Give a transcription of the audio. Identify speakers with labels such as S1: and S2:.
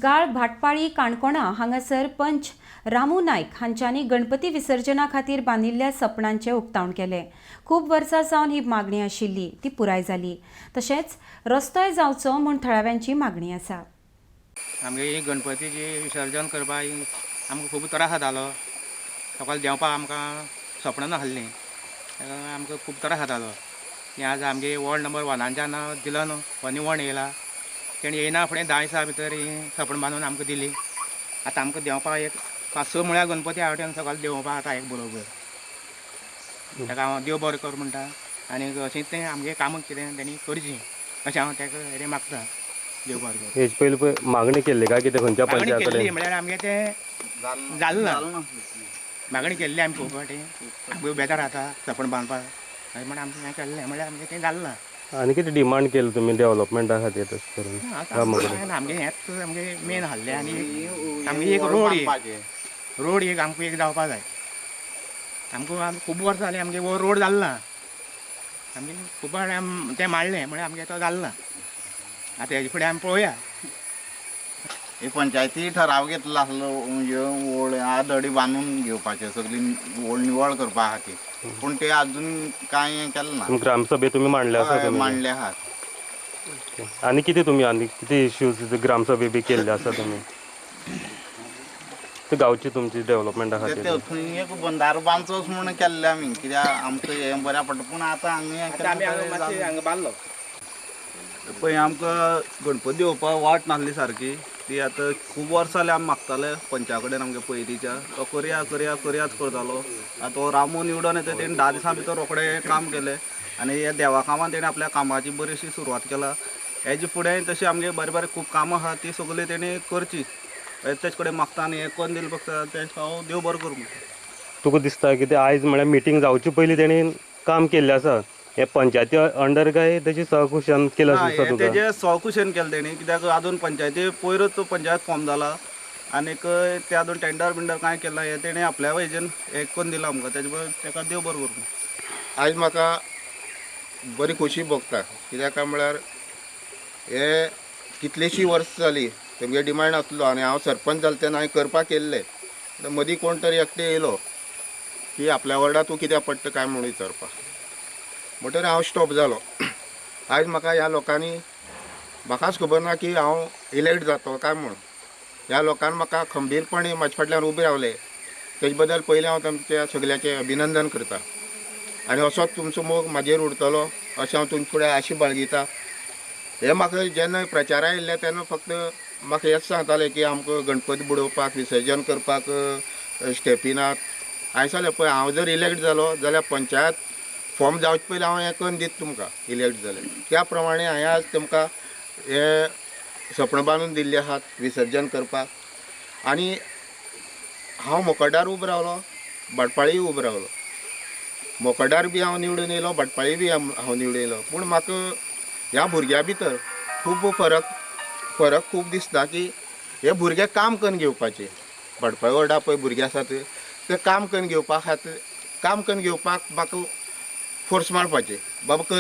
S1: गाळ भाटपाळी काणकोणा हांगासर पंच रामू नायक हांच्यांनी गणपती विसर्जना खातीर बांदिल्ल्या सपनांचें उक्तावण केलें. खूब वर्सां सावन ही मागणी आशिल्ली, ती पुराय जाली. तशेंच रस्तोय जावचो म्हूण थळाव्यांची मागणी आसा.
S2: आमगे गणपतीची विसर्जन करपाक आमकां खूब त्रास जातालो. सकाळ देंवपाक आमकां सपनां नासलीं, ताका आमकां खूब त्रास जातालो. हें आज आमगे वॉर्ड नंबर वनाच्यान दिलो न्हू, हो निवण येयला. तेणें येयना फुडें 10 दिसां भितर ही सपणां बांदून आमकां दिली. आतां आमकां देंवपाक एक 5-6 म्हळ्यार गणपती आवटेन सकाळ देंवपाक आतां एक बरोबर. ताका हांव देव बरो कर म्हणटा आनी अशेंच तें आमगे कामां कितें तेणी करचीं अशें हांव ताका हें मागता, देव बरो कर.
S3: हेजे पयलीं पळय मागणी केल्ली काय कितें खंयच्या
S2: मागणी
S3: पंचा
S2: केल्ली
S3: कडेन?
S2: म्हळ्यार आमगे तें जालें ना. मागणी केल्ली आमी खूब फावटी, आमकां बेजार जाता सपन बांदपाक अशें म्हण आमचें हें केल्लें, म्हळ्यार आमगें तें जालें ना.
S3: आनी कितें डिमांड केली तुमी डेव्हलपमेंटा खातीर तशें करून?
S2: आतां
S3: कामां कडेन
S2: आमगें हेंच आमगें मेन आहलें. आनी आमगे एक रोड, एक रोड एक आमकां एक जावपा जाय. आमकां खूब वर्सां जालीं आमगे हो रोड जालो ना. आमगे खूब फावटी तें मांडलें, म्हळ्यार आमगें तो जालो ना. आतां हेजे फुडें आमी पळोवया.
S4: ही पंचायती ठराव घेतलो आसलो म्हणजे ओळ धडी बांदून घेवपाचे, सगळी ओळ निवळ करपा खातीर, पूण ते अजून कांय हें केलें ना.
S3: ग्रामसभे तुमी मांडले आसा?
S4: हय,
S3: तुमी
S4: मांडले आहात.
S3: आनी कितें तुमी आनी कितें इश्यूज ग्रामसभे बी केल्ले आसा तुमी ते गांवची तुमची डेव्हलपमेंटा
S4: ते
S3: खातीर?
S4: थंय एक बंदारो बांदचोच म्हणून केल्ले आमी, कित्याक आमकां हें बऱ्या पडटा, पूण आतां हांगा हें
S2: आतां आमी हांगा मातशें
S4: केलें.
S2: हांगा बांदलो.
S5: पळय आमकां गणपती देंवोवपाक वाट नासली सारकी, ती आतां खूब वर्सां जालीं आमी मागताले पंचा कडेन आमगे पयलींच्या, तो करया करया करयाच करतालो. आतां तो रामू निवडून येता तेणी 10 दिसां भितर रोखडें काम केलें आनी ह्या देवा कामान तेणी आपल्या कामाची बरीशी सुरवात केला. हेजे फुडें तशी आमगे बरें बरें खूब कामां आहा, ती सगळीं तेणी करची तेच कडेन मागता आनी हें करून दिलें फक्त तें हांव देव बरो करूं म्हणटा.
S3: तुका दिसता की ते आयज म्हळ्यार मिटींग जावचे पयलीं तेणी काम केल्लें आसा, हे पंचायती अंडर काय तेजी सहकुशान केलें
S5: ना,
S3: अशें दिसता
S5: हें
S3: तुका?
S5: तेजें स्वखुशेन केलें तेणी, कित्याक आजून पंचायती पयरूच तो पंचायत फॉर्म जाला आनीक ते आजून टेंडर बिंडर कांय केलें ना, हें तेणें आपल्या हेजेन हें करून दिलां आमकां, तेजे बरोबर तेका देव बरो करूं.
S6: आयज म्हाका बरी खोशी भोगता, कित्याक काय म्हळ्यार हे कितलींशीं वर्सां जालीं तेमगे डिमांड आसलो आनी हांव सरपंच जालें तेन्ना हांवें करपाक केल्लें. मदीं कोण तरी एकटे येयलो की आपल्या वॉर्डा तूं कित्याक पडटा काय म्हणून विचारपाक, म्हणटकीर हांव स्टॉप जालो. आयज म्हाका ह्या लोकांनी, म्हाकाच खबर ना की हांव इलेक्ट जातलो काय म्हूण, ह्या लोकांनी म्हाका खंबीरपणे म्हाजे फाटल्यान उबे रावले, तेजे बद्दल पयलीं हांव तांच्या सगल्यांचें अभिनंदन करता आनी असोच तुमचो मोग म्हाजेर उरतलो अशें हांव तुमचे फुडें आशा बाळगिता. हे म्हाका जेन्ना प्रचारा येयल्ले तेन्ना फक्त म्हाका हेंच सांगताले की आमकां गणपती बुडोवपाक विसर्जन करपाक स्टेपी नात. हांवें सांगलें पळय हांव जर इलेक्ट जालो जाल्यार पंचायत फॉर्म जावचे पयलीं हांव हें करून दिता तुमकां इलेक्ट जालें. त्या प्रमाणे हांवें आज तुमकां हे सपनां बांदून दिल्ली आहात विसर्जन करपाक. आनी हांव मोकड्डार उबो रावलो, भाटपाळी उबो रावलो, मोकड्डार बी हांव निवडून येयलो, भाटपाळी बी हांव निवडून येयलो, पूण म्हाका ह्या भुरग्यां भितर खूब फरक खूब दिसता की हे भुरगे काम करून घेवपाचे. भाटपाळी वॉर्डा पळय भुरगे आसात ते काम करून घेवपा खातीर, काम करून घेवपाक म्हाका फोर्स मारपाचे, बाबा कर.